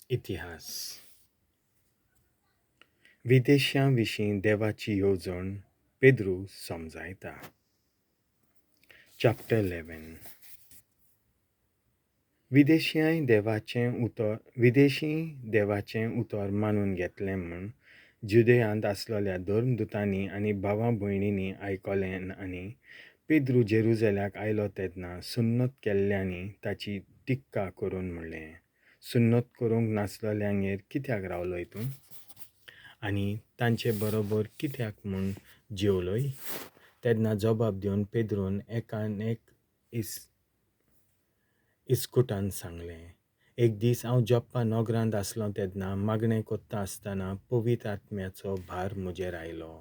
इतिहास. विदेशां विशीं देवाची येवजण पेद्रू समजायता. चॅप्टर 11. विदेशीय देवाचें उतर विदेशी देवाचें उतर मानून घेतलें म्हूण जुदेयांत आसलेल्या धर्मदुतांनी आनी भावा भयणींनी आयकलें आनी पेद्रू जेरुजल्याक आयलो तेन्ना सुन्नत केल्ल्यांनी ताची टिक्का करून म्हणलें, सुन्नत करूंक नासलेल्यांगेर कित्याक रावलोय तूं आनी तांचे बरोबर कित्याक म्हूण जेवलोय? तेन्ना जबाब दिवन पेद्रून एकान एक इस्कुटान सांगलें, एक दीस हांव जप्पा नगरांत आसलो तेन्ना मागणें कोत्ता आसतना पवित्र आत्म्याचो भार म्हजेर आयलो.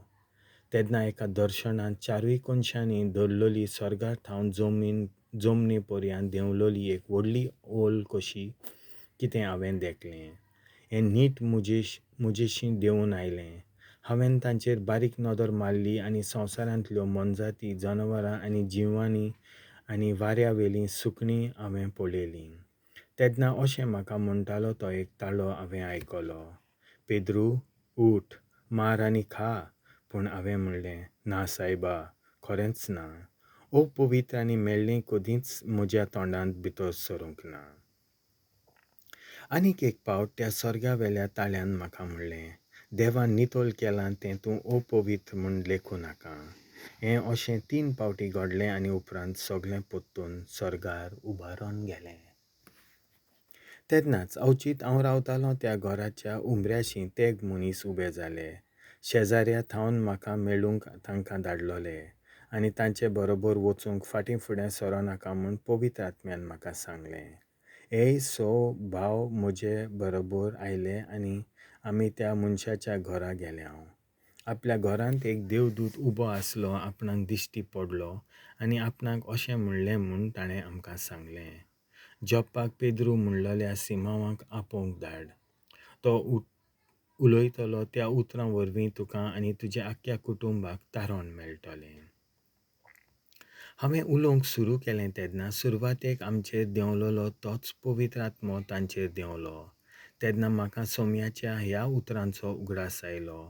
तेन्ना एका दर्शनांत चारूय कोनशांनी धरलेली स्वर्गार थावन जमनी पर्यंत देंवलेली एक व्हडली ओल कशी कितें हांवें देखलें. हें नीट म्हजेशीं देंवून आयलें. हांवें तांचेर बारीक नदर मारली आनी संवसारांतल्यो मोनजाती, जनावरां आनी जिवांनी आनी वाऱ्या वेलीं सुकणीं हांवें पळयलीं. तेन्ना अशें म्हाका म्हणटालो तो एक ताळो हांवें आयकलो, पेद्रू उठ, मार आनी खा. पूण हांवें म्हणलें, ना सायबा, खरेंच ना. अपवित्र आनी मेल्लीं कदींच म्हज्या तोंडांत भितर सरूंक ना. आनीक एक पावट त्या स्वर्गा वेल्या ताळ्यान म्हाका म्हणलें, देवान नितळ केलां तें तूं अपवित्र म्हूण लेखूं नाका. हें अशें 3 पावटी घडलें आनी उपरांत सगळें परतून स्वर्गार उबारून गेलें. तेन्नाच अवचीत हांव रावतालों त्या घराच्या उमऱ्याशी तेग मनीस उबे जाले. शेजाऱ्या थावन म्हाका मेळूंक तांकां धाडलोले आनी तांचे बरोबर वचूंक फाटीं फुडें सरोनाका म्हूण पवित्र आत्म्यान म्हाका सांगलें. हे 6 भाव म्हजे बरोबर आयले आनी आमी त्या मनशाच्या घरा गेले. हांव आपल्या घरांत एक देवदूत उबो आसलो, आपणाक दिश्टी पडलो आनी आपणाक अशें म्हणलें म्हूण ताणें आमकां सांगलें, जप्पाक पेद्रू म्हणलेल्या सिमांवाक आपोवंक धाड. तो उलयतलो त्या उतरां वरवीं तुका आनी तुज्या आख्ख्या कुटुंबाक तारण मेळटलें. हांवें उलोवंक सुरू केलें तेन्ना सुरवातेक आमचेर देंवलेलो तोच पवित्र आत्मो तांचेर देंवलो. तेन्ना म्हाका सोम्याच्या ह्या उतरांचो उगडास आयलो,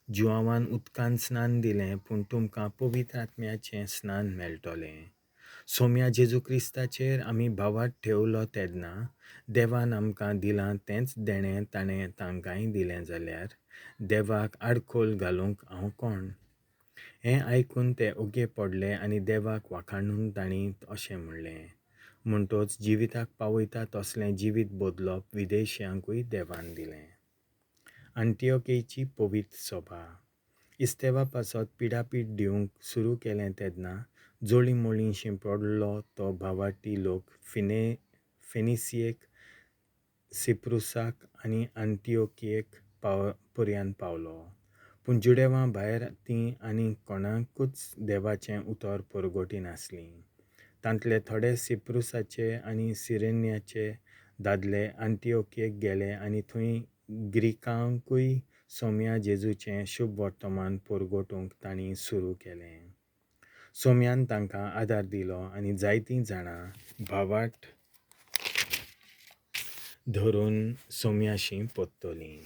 जुआवान उदकान स्नान दिलें पूण तुमकां पवित्र आत्म्याचें स्नान मेळटलें. सोम्या जेजू क्रिस्ताचेर आमी भावार्थ ठेवलो तेन्ना देवान आमकां दिलां तेंच देणें ताणें तांकांय दिलें जाल्यार देवाक आडखोल घालूंक हांव कोण? हें आयकून ते ओगे पडले आनी देवाक वाखाणून तांणी अशें म्हणलें, म्हणटोच जिविताक पावयता तसलें जिवीत बदलप विदेशियांकूय देवान दिलें. आंटिओकेची पवित्र सभा. इस्तेवा पासत पिडापीड दिवंक सुरू केलें तेन्ना जोळी मोळींशी पडलो तो भावाटी लोक फेनिसियेक, सिप्रुसाक आनी आंटिओकियेक पर्यंत पावलो. पूण जुडेवां भायर तीं आनी कोणाकूच देवाचें उतर परगटी नासलीं. तांतले थोडे सिप्रुसाचे आनी सिरेन्याचे दादले आंटिओकियेक गेले आनी थंय ग्रिकांकूय सोम्या जेजूचें शुभ वर्तमान परगटूंक तांणी सुरू केलें. सोम्यान तांकां आदार दिलो आनी जायतीं जाणां भावाट धरून सोम्याशी परतलीं.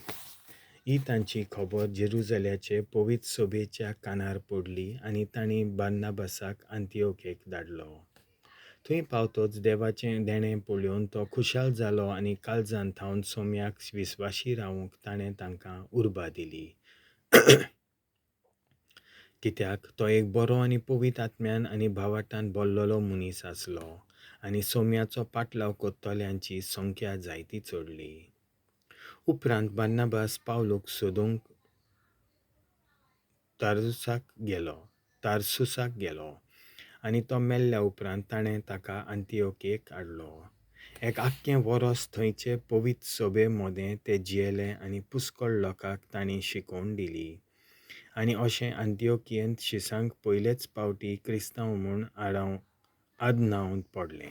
ही तांची खबर जेरुजल्याचे पवित्र सभेच्या कानार पडली आनी तांणी बार्नाबासाक आंतिओकेक धाडलो. थंय पावतोच देवाचें देणें पळोवन तो खुशाल जालो आनी काळजान थावन सोम्याक विस्वाशी रावूंक ताणें तांकां उर्बा दिली. कित्याक तो एक बरो आनी पवित्र आत्म्यान आनी भावार्तान भरलेलो मनीस आसलो आनी सोम्याचो पाटलाव करतल्यांची संख्या जायती चडली. उपरांत बार्नाबास पावलूक सोदूंक तार्सुसाक गेलो आनी तो मेल्ल्या उपरांत ताणें ताका आंतिओकेक हाडलो. एक आख्खें वरस थंयचे पवित्र सभे मदें ते जियेले आनी पुष्कळ लोकांक तांणी शिकोवण दिली. आनी अशें आंतिओकियेंत शिसांक पयलेच पावटी क्रिस्तांव म्हूण आदनांव पडलें.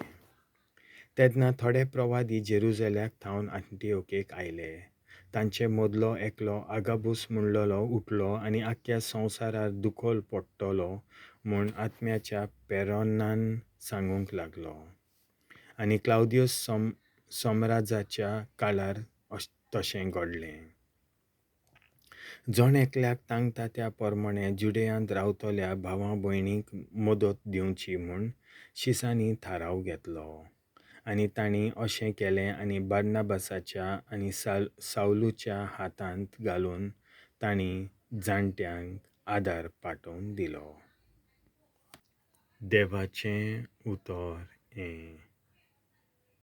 तेन्ना थोडे प्रवादी जेरुजल्याक थावन आंतिओकेक आयले. तांचे मदलो एकलो आगाबूस म्हणलेलो उठलो आनी आख्ख्या संवसारार दुखोल पडटलो म्हूण आत्म्याच्या पेरोनान सांगूंक लागलो. आनी क्लावदियस सम्राजाच्या काळार तशें घडलें. जण एकल्याक तांकता त्या परमणें जुडेयांत रावतल्या भावा भयणींक मदत दिवची म्हूण शिसांनी थाराव घेतलो. आनी तांणी अशें केलें आनी बार्नाबासाच्या आनी सावलूच्या हातांत घालून तांणी जाणट्यांक आदार पाठोवन दिलो. देवाचें उतर हें.